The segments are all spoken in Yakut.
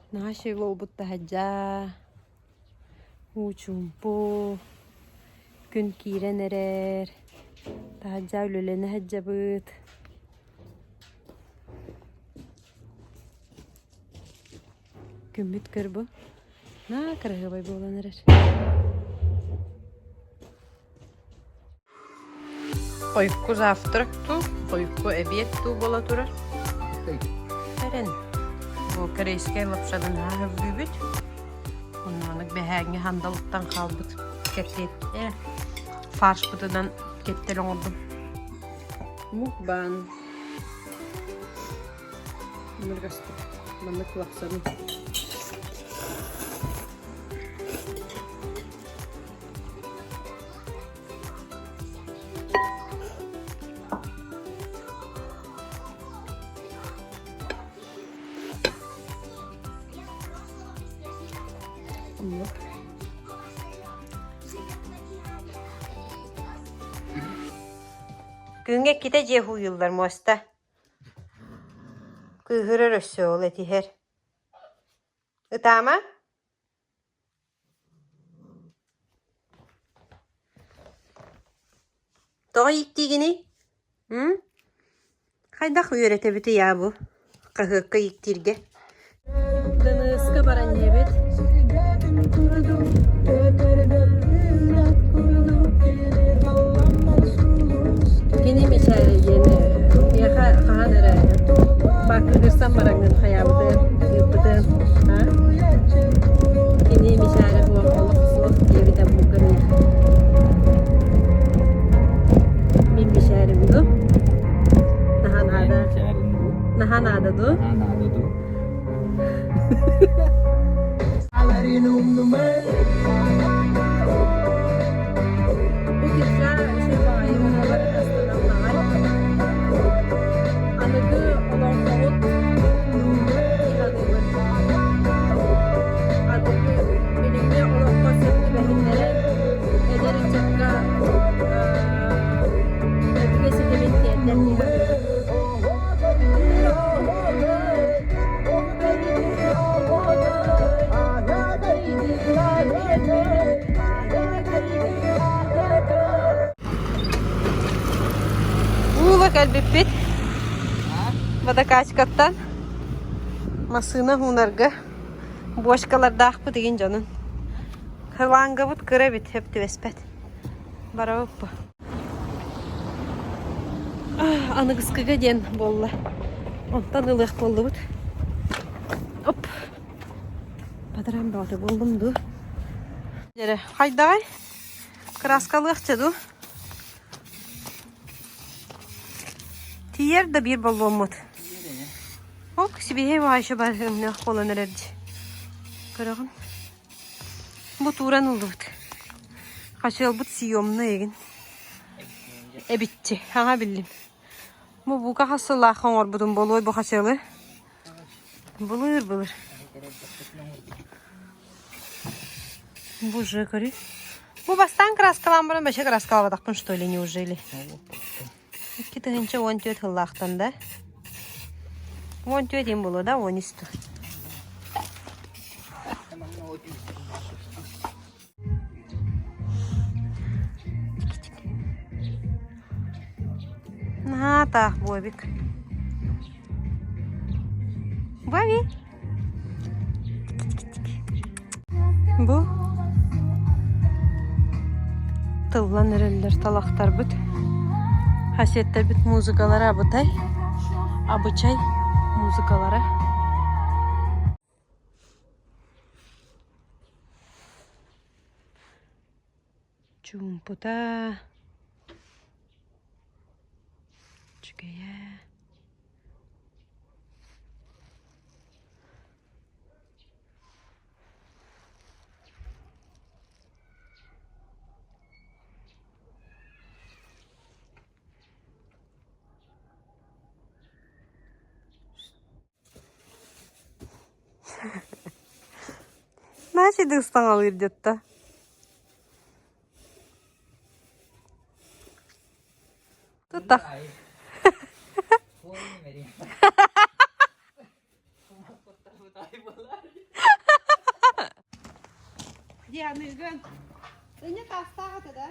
Наһаа үчүгэй буолбут таһырдьа, уу чуумпу, күн киирэн эрэр, таһырдьа үлэлэнэ сылдьабыт. Күммүт көр бу, наһаа кыраһыабай буолан эрэр. Хойукку завтрак дуу, хойукку эбиэт дуу буола турар. Эрэн, бу корейскай лапшаны наһаа сөбүлүүбүт. Оннук бэһээҥҥи хандалыттан хаалбыт кэпсиэт э, фаршпытынан кэптэл оҥордум. Мукбан. Мыргастык. Маннык лапсаны. Күҥҥэ иккитэ дьиэ һууйуллар муоста. Кыыһырар өссө ол этиһэр. Ытаама? Тоҕо ииктиигиний? М? Хайдах үөрэтэбитий аа бу хаһыакка ииктииргэ? Дыныска баран иһэбит. Кини мичээрийэн миэхэ хаһан эрэ баккыгырсан бараҥҥын хайаабытын, ыыппытын, а? Кини мичээрэ суох олох суох диэбитэ бука миэхэ. Мин мичээрим ду? Наһаа наада. Наһаа наада ду? Наһаа наада ду? Бу киржа үчүгэй баҕайы оҕолор астыналлаҕай. Аныгы олоҥхоҕут дии саныыбын. Аныгы билиҥҥи олоххо сөп түбэһиннэрэн эдэр ыччакка өбүгэ ситимин тиэрдэр дии саныыбын. Уула кэлбиппит водокачкаттан массыына уунарга бочкалардаахпыт игин дьонун. Хылаангабыт кыра эбит, сөп түбэспэт. Барабыт бу. Аныгыскыга диэн буолла. Онтон ылыах буоллубут. Оп. Бадаран баҕата буоллум дуу. Дьэрэ, хайдаҕай? Кырааскалыахча дуу? Тиийэр да биир боллуоммут. Ок, сибиһэй баҕайы бар өҥнөөх буолан эрэр дии. Көрөҕүн? Бу тууран ыллыбыт. Хачыалбыт съемный игин. Эбитчи, хаҥа биллим. Бу бука хас сыллаахха оҥорбутум буолуой бу хачыалы? Былыр-былыр. Боже, көрүй. Бу бастаан краскалаан баран вообще краскалаабатахпын что ли, неужели? 2014 сыллаахтан да. 14 им буолуо да, 13 Наһаа таах Бобик. Боби. Бу тыллан эрэллэр талахтарбыт. Хасиэттэрбит музыкалара абытай, абычай музыкалара. Чуумпута, үчүгэйэ. Начали ыстаҥалыыр дьэтта. Тутах. Дианыгын. Инньэ таастаах этэ да?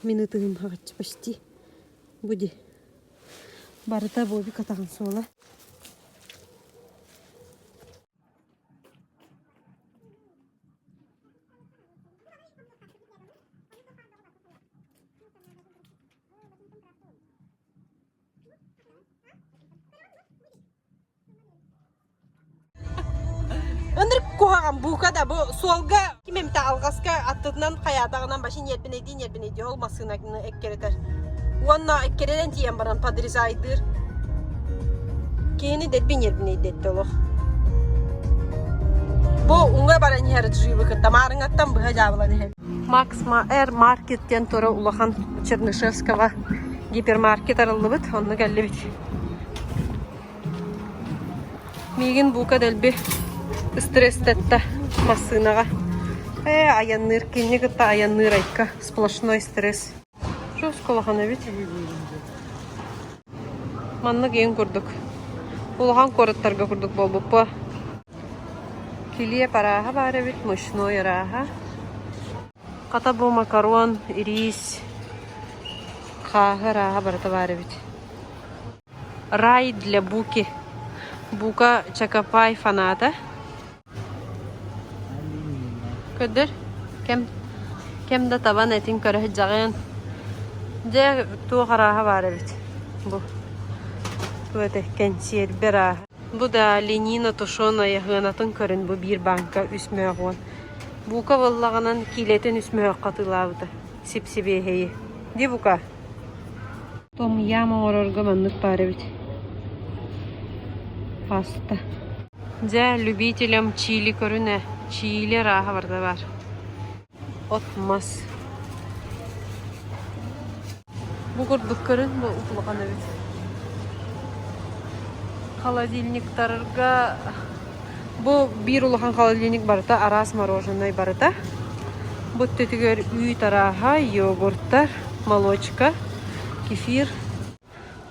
Мин ытыһым хаҕаччы почти бу дии. Барыта Бобик атаҕын суола. Ынырык куһаҕан буука да бу суолга ким эмитэ алҕаска аттытынан хайаатаҕынан башы ньиэрбинэйдии ньиэрбинэйдии ол массыынаны эккирэтэр. Уонна эккирэтэн тиийэн баран подрезайдыыр. Киһини дэлби ньиэрбинэйдэттэ олох. Бу уҥа баран иһэр джибы кытта маарыҥаттан быһа дьаабылан иһэр. Макс Р Маркет диэн тура улахан Чернышевского гипермаркет арыллыбыт, онно кэллибит. Миигин бука дэлби стресстэтте массыынаҕа. Ээ, айанныыр, кинини кытта айанныыр айка, сплошной стресс. Жестко улахан эбит. Маннык иин курдук. Улахан куораттарга курдук буолбуппа. Килиэп арааһа баар эбит, мучной арааһа. Хата бу макарон, ириис, хааһы арааһа барыта баар эбит. Рай для Буки. Бука Чакапай фаната. Көрдөр, кэм, кэм да табан этин көрө сылдьаҕын. Дьэ, туох арааһа баар эбит. Бу. Бу этэ, кэнсиэрбэ арааһа. Бу да Ленина тушеная сыанатын көрүн бу биир бааҥка үс мөҕүөн. Бука буоллаҕынан киилэтин үс мөһөөххө атыылаабыта. Сип-сибиэһэйи. Ди бука. Том ям оҥорорго маннык баар эбит. Паста. Дьэ, любителям чили көрүнэ. Чили арааһа барыта баар. От мас. Бу курдук көрүн, бу улахан эбит. Холодильниктарга бу биир улахан холодильник барыта араас мороженое барыта. Бу өттүтүгэр үүт арааһа, йогурттар, молочка, кефир.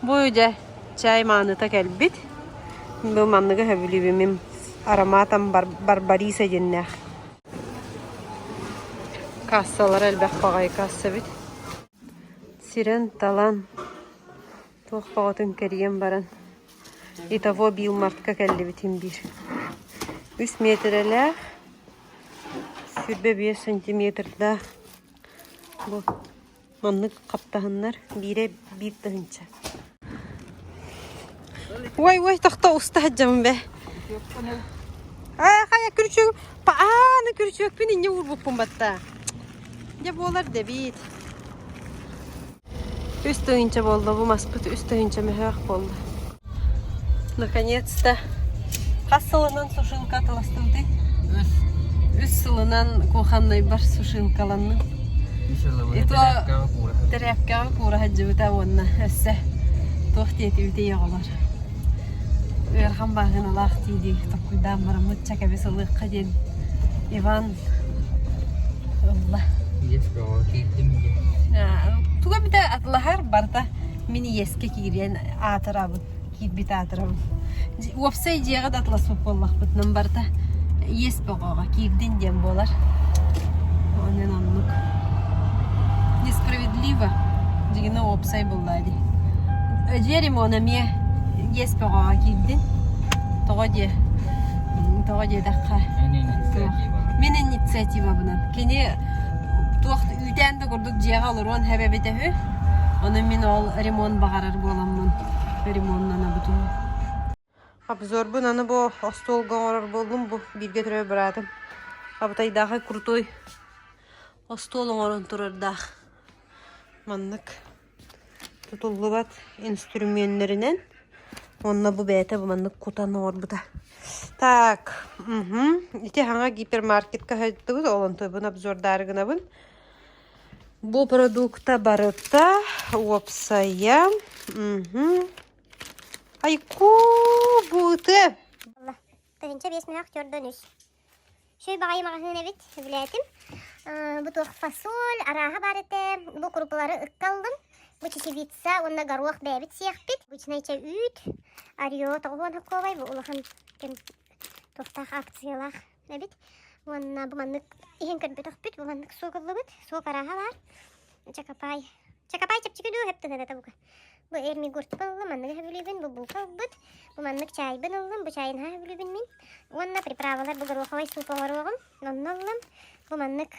Бу дьэ чай мааныта кэлбит. Бу манныгы сөбүлүүбүн ароматом барбариса диэннээх. Кассалара элбэх баҕайы касса эбит. Сирэн-талан туох баҕатын кэрийэн баран Итого Билмартка кэллибитин биир. Үс миэтэрэлээх, 25 сантиметрдаах бу маннык хаптаһыннар биирэ биир тыһыынча. Ой, ой, тохто уста сылдьабын бэ. Аа, хайа күрүчүөк, ааны күрүчүөкпүн инньэ уурбуппун батта. Дьэ буолар да эбит. Үс тыһыынча буолла, бу маспыт үс тыһыынча мөһөөх буолла. Наконец-то хас сылынан сушилка атыластыбытый? Үс. Үс сылынан кухоннайбар сушилкаланным. Үс И то тэрээпкэҕэ куура сылдьыбыта уонна өссө туох диэтибитий оҕолор. Ыарахан бааһыналаах дии-дии толкуйдаан бараммыт чэ кэбис ылыахха диэн Иван ылла. Иэс бөҕө киирдим диэн. Туга эмитэ атылаһар барыта мин иэскэ киириэн аатырабын, киирбит аатырабын. Уопсай дьиэҕэ да атыласпыт буоллахпытынан барыта иэс бөҕөҕө киирдин диэн буолар. Онон оннук. Несправедливо. Дьигинэ уопсай буллаа дии. Дьиэ ремона эмиэ иэс бөҕөҕө киирдин. Тоҕо диэ? Тоҕо диэтэххэ Мин инициативабынан. Кини туох үүтээн да курдук дьиэҕэ олоруон сөп эбитэ үһү. Ону мин ол ремонт баҕарар буоламмын ремоннанабытым. Обзорбун аны бу остуолга оҥорор буоллум бу бииргэ төрөөбүт быраатым абытайдаахай крутой остуол оҥорон турардаах маннык тутуллубат инструменнэринэн уонна бу бэйэтэ бу маннык кутан оҥорбута так ити хаҥа гипермаркетка сылдьыбыт ол онтуйбун обзордаары гынабын. Бу продукта барыта уопсайа Айку бу ыты. 1005 төрдөн үс. Шөй баҕайы маҕаһыын эбит, сөбүлээтим. Бу туох фасоль, арааһа баар этэ. Бу крупалары ыкка ыллым. Бу чечевица уонна горох бэйэбит сиэхпит. Обычнай чай үүт, Орео тоҕуһуон хоккуобай, бу улахан кэм туохтаах акциялаах эбит. Уонна бу маннык иһин көрбөтөхпүт, бу маннык суок ыллыбыт. Суок арааһа баар. Чакапай. Чакапай чэпчэки дуу сөп тыһыната бука. Бу эрмигуртпын ыллым, манныгы сөбүлүүбүн, бу булка ылбыт. Бу маннык чаайбын ыллым, бу чаайын хаһа сөбүлүүбүн мин. Уонна приправалар бу гороховай суп оҥоруоҕум, онно ыллым. Бу маннык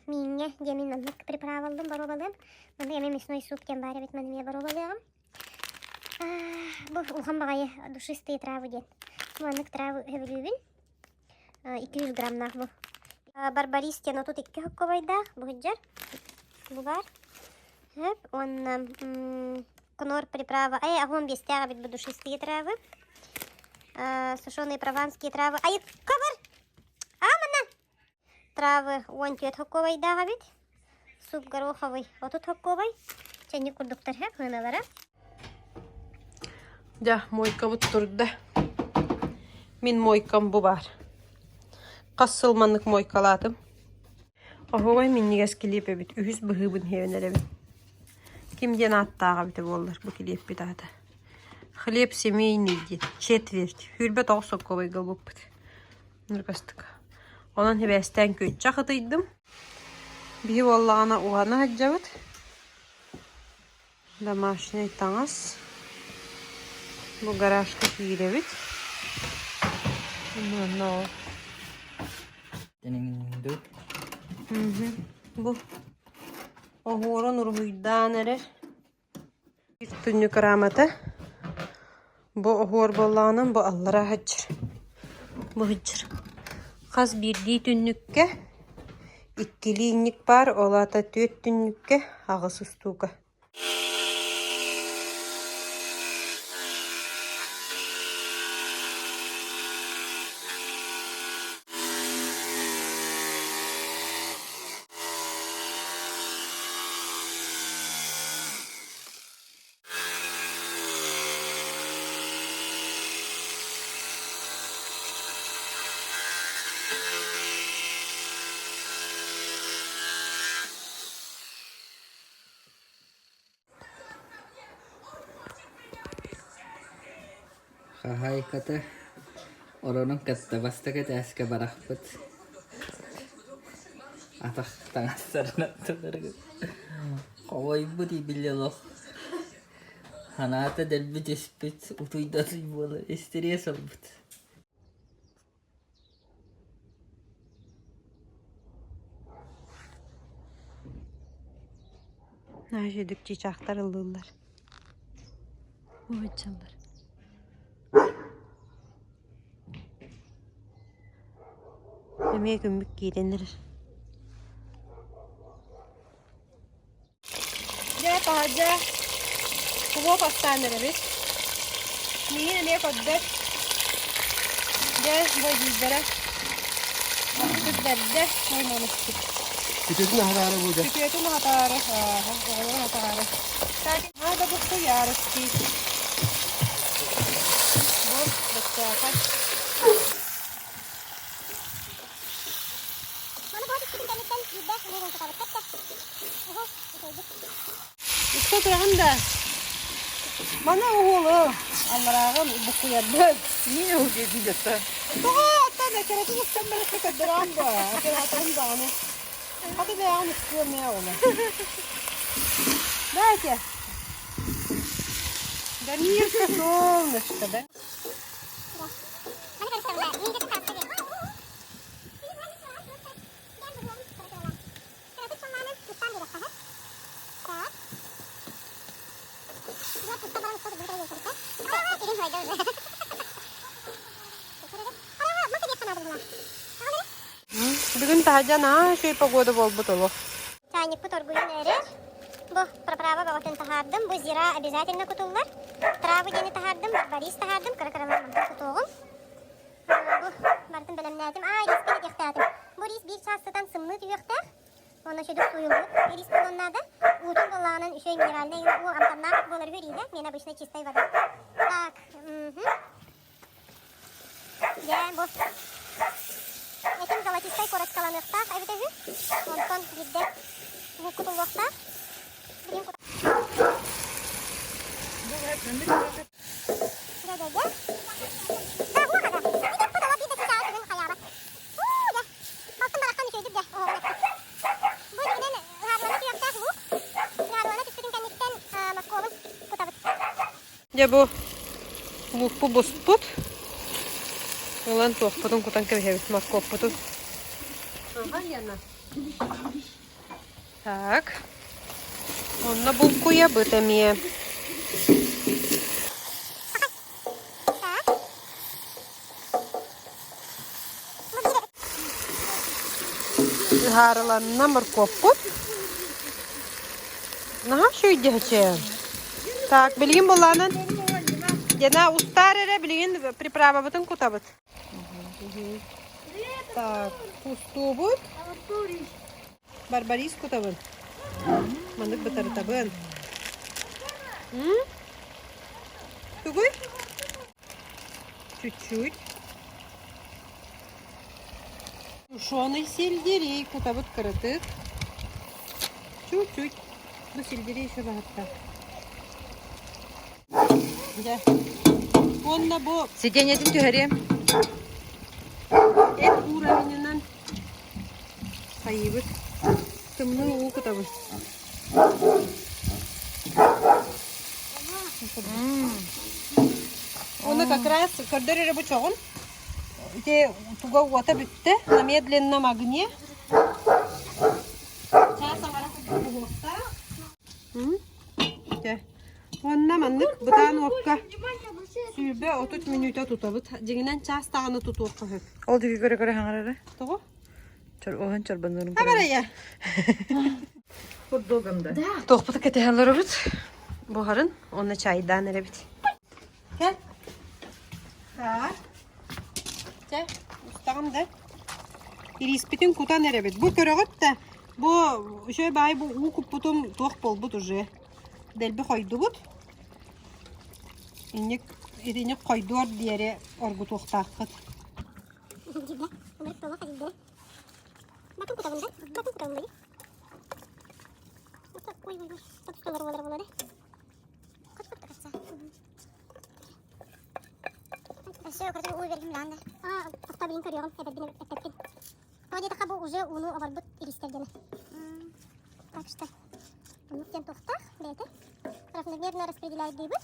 мииҥҥэ диэмин маннык приправа ыллым, боруобалыам. Маннык эмиэ мясной суп диэн баар эбит, маны эмиэ боруобалыаҕым. Бу улахан баҕайы душистые травы диэн. Бу маннык травы сөбүлүүбүн. 200 граммнаах бу. Барбарис диэн 32 хоккобайдаах бу сылдьар. Бу баар. Сөп. Уонна кнор приправа. Ай, аһуон биэстээх эбит бу душистые травы. Сушеные прованские травы. Ай, кабар! А, манна! Травы 14 хоккобайдаах эбит. Суп гороховый 30 хоккобай. Чэнник курдуктар хэп хыналара. Дьэ, мойкабыт турда. Мин мойкам бу баар. Хас сыл маннык мойкалаатым. Оһуобай минньигэс килиэп эбит. Үһүс быһыыбын иһэн эрэбин. Ким диэн ааттааҕа эбитэ буоллар бу килиэппит аата. Хлеб семейный диэн. Четверть. 29 сокуобайга ылбыппыт. Ныргастык. Онон сибээстээн күөччэх ытыйдым. Биһи буоллаҕына уһана сылдьабыт. Домашний таҥас. Бу гаражка киирэбит. Онно Бу оһуорун уруһуйдаан эрэр. Түннүк рамата. Бу оһуор буоллаҕынан бу аллара сылдьар. Бу сылдьар. Хас биирдии түннүккэ иккилии инник баар, ол аата түөрт түннүккэ аҕыс устуука. Хаһаайката оронун кытта бастакы этээскэ барахпыт. Атах таҥастарын аттыларыгар Хомойбут ибили олох Санаата дэлби түспүт, утуйдатый буола истириэс ылбыт. Наһаа чыычаахтар ыллыыллар. Уһуччаллар. Эмиэ күммүт киирэн эрэр. Дьэ, таһырдьа кулуоп астаан эрэбит. Миигин эмиэ көрдөт. Дьэ, бу эдьиийдэрэ аспыт бэрдэ, найманыспыт. Күтүөтүн аһатаары бу дьэ. Күтүөтүн аһатаары, ааһа, оҕолорун аһатаары. Так, надо бу ярости. Бу, баччааха. Укта тураҕын да? Мана уһуолу алларааҕын буккуйарбын. Не убедил это. Тоҕо оттон экерэтин устан барыта көрдөрөҕүн дуо? Операторым даҕаны. Хата бэйэҕин устуом ээ оҕону. Дайте. Дамирка, солнышко, да? Бүгүн таһырдьа наһаа үчүгэй погода буолбут олох. Чайникпыт оргуйан эрэр. Бу приправа бөҕөтүн таһаардым. Бу зира обязательно кутуллар. Травы диэни таһаардым, барбарис таһаардым, кыра-кыралаан мантан кутуоҕум. Бу барытын бэлэмнээтим. Аа, риспин этиэхтээтим. Бу рис биир чаас сытан сымныы түһүөхтээх. Онно сүдүк сууйуллубут рис буолуон наада. Уутун буоллаҕынан үчүгэй минеральнай уу амтаннаах буолар үһү риһэ, миэнэ обычно чистай вода. Так, Дьэ, бу этим золотистай корочкаланыахтаах эбитэ үһү. Онтон биирдэ лук кутуллуохтаах. Билигин Дэ-дэ-дэ. Да, уоха да. Итеп кутала биир да чычааҕы сүгүн хайаабат. Уу, дьэ. Балтым барахсан үчүгэйдик дьэ, оһоҕун эппит. Бу итинэн ыһаарылана түһүөхтээх лук. Ыһаарылана түспүтүн кэнниттэн моркуобун кутабыт. Дьэ бу луукпу буспут. Ылан туохпутун кутан кэбиһэбит моркуоппутун. Ага, Яна. Так. Онно булкуйабыт эмиэ. Ыһаарыланна моркуоппут. Наһаа үчүгэйдиһэчэ. Так, билигин булаанан Дена устаар эрэ билигин приправабытын кутабыт. Так, кустуубут. Барбарис кутабын. Маннык бытарытабын. Тугуй? Чуть-чуть. Сушеный сельдерей кутабыт кыратык. Чуть-чуть. Бу сельдерей еще баһатта. Дьэ. Уонна бу Сиденьетин түһэриэм. эт уровенынан хайыыбыт. Тымныы уу кутабын. Уонна как раз көрдөр эрэ бу чоҕун. Ити туга уота бүттэ. На медленном огне. Чаас аҥара курдук буһуохтаах. Дьэ. Уонна маннык бытаан уокка 20-30 мүнүүтэ тутабыт. Дьиҥинэн чаас даҕаны тутуохха сөп. Ол диэки көрө-көрө хаҥарара. Тоҕо? Оһон чорбонуорум. Хабарайа. Хот-догам да. Туохпуту кэтэһэллэрбит. Буһарын, уонна чайдаан эрэбит. Кэл. Так. Чэ, устаҕым да. Ириспитин кутан эрэбит. Бу көрөҕүт да, бу үчүгэй баай бу уу куппутум туох буолбут уже. Дэлби хойдубут. Инник итинник хойдуор диэри оргутуохтааххыт. Өссө көрдүм уу бергим даҕаны. Аа, тоқта билин көрүөҕүм, эбэрбин эппэппин. Тоҕо диэтэххэ бу уже ууну оборбут иристэр диэни. Так что, оннук диэн туохтаах бэйэтэ. Равномерно распределяйдыыбыт.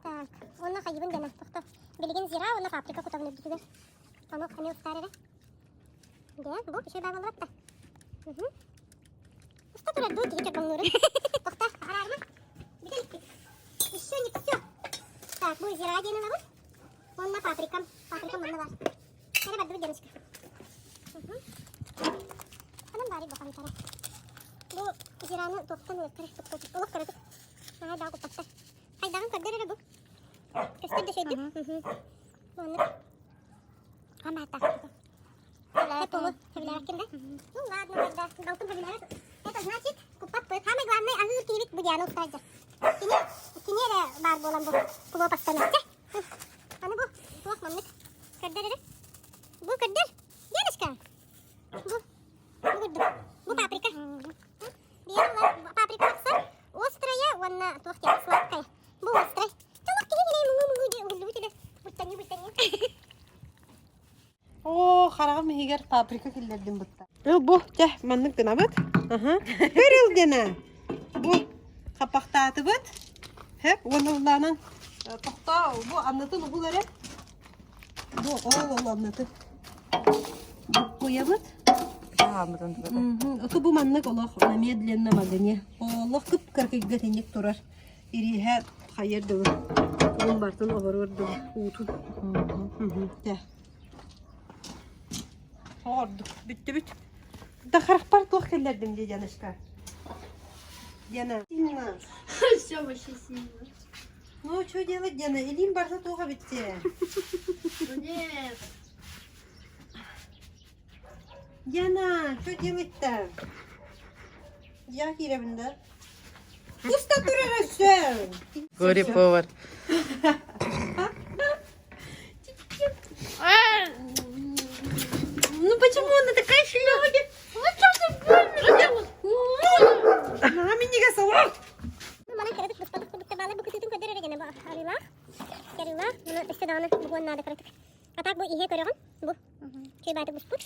Так, уонна хайыбын диэнэ, тохто. Билигин зира уонна паприка кутабын үрдүтүгэр. Ону эмиэ устаар эрэ. Дэ, бу еще баа боллубат да. Уста турар дуу киһи чорбоҥнуурун. Тохто, хараарма. Бүтэ иликпит. Еще не все. Так, бу зира диэн ылабыт. Уонна паприкам. Паприкам манна баар. Эрэ бардыбыт девочка. Анан баарый бахан тара. Бу зираны туохтан ылыктар олох кыратык. Наһаа даа куппаттар. Хайдаҕын көрдөр эрэ бу. Көстөр да шөйдүк. Оннук. Хамаата. Ну ладно тогда. Балтым хабилээбэт. Это значит, куппаппыт. Самое главное, аһыыр киһибит бу Диана устаайдьа. Кини, кини эрэ баар буолан бу плов астанар. Аны бу туох маннык көрдөр эрэ. Бу көрдөр. Дианочка. Бу, бу курдук. Бу паприка. Биэр паприка тахсар. Острая уонна туох диэн сладкая. Бу острай. Чолох киһи кини муҥу-муҥу диye уһуллубут илэ. Буттаныы-буттаныы. Оо, хараҕым иһигэр паприка киллэрдим бытта. Ыл бу, чэ, маннык гынабыт. Аха. Көр ыл диэнэ. Бу хаппахтаатыбыт. Хөп, уонна улаанан тохтоо, бу аннытын угул эрэ. Бу ол ол аннытын. Буккуйабыт. Оту бу маннык олох на медленном огне. Олох кып-кыркыйга тинник турар. Ирииһэ хайыр дылы. Уун бартын оборуор дылы уутун. Тэ. Ордук. Бүттүбүт. Да харахпар туох кэллэрдим дии Яночка. Диана. Сильно. Все вообще сильно. Ну, что делать, Диана? Илиим барса туоха бүтте. Нет. Диана, что делать-то? Я киирэбин да. Уста турар өссө. Горе-повар. Ну почему она такая шлёпка? Минигэ салат. Манан кыратык быспатах курдук баалар бу кытыытын көрдөр эрэ гэнэ бу арыылаах, арыылаах, муну өссө даҕаны буһуон наада кыратык. А так бу иһэ көрөҕүн, бу чүй баатык буспут,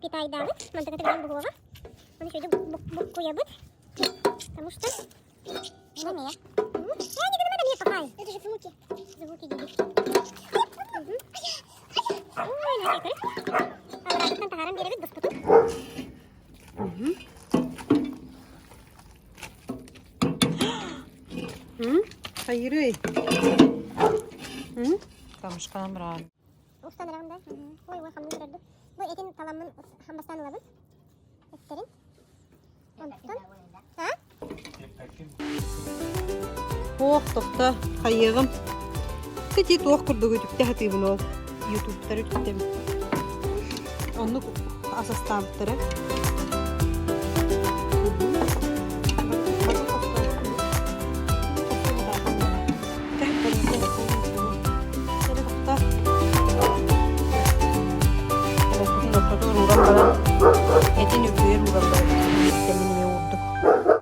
питайдаабыт, мантыкаты билэн буһуоҕа. Ону чүйдүк буккуйабыт, потому что ну эмиэ. Я не гына эмиэ пахай. Это же звуки. Звуки диги. Ой, на көрү. Аларатыттан таһааран биэрэбит буспутун. Хайырый. Камышканам ран. Устан ыраҕын да? Ой, ой, хамныы көрдүм. Бу этин таламмын хамбастаан ылабын. Эттерин. Онтон. А? Ох, тохто, хайыаҕым. Кити туох курдук үтүктэ сатыыбын ол. Ютубтар үтүктэбин. Оннук ас астаабыттара.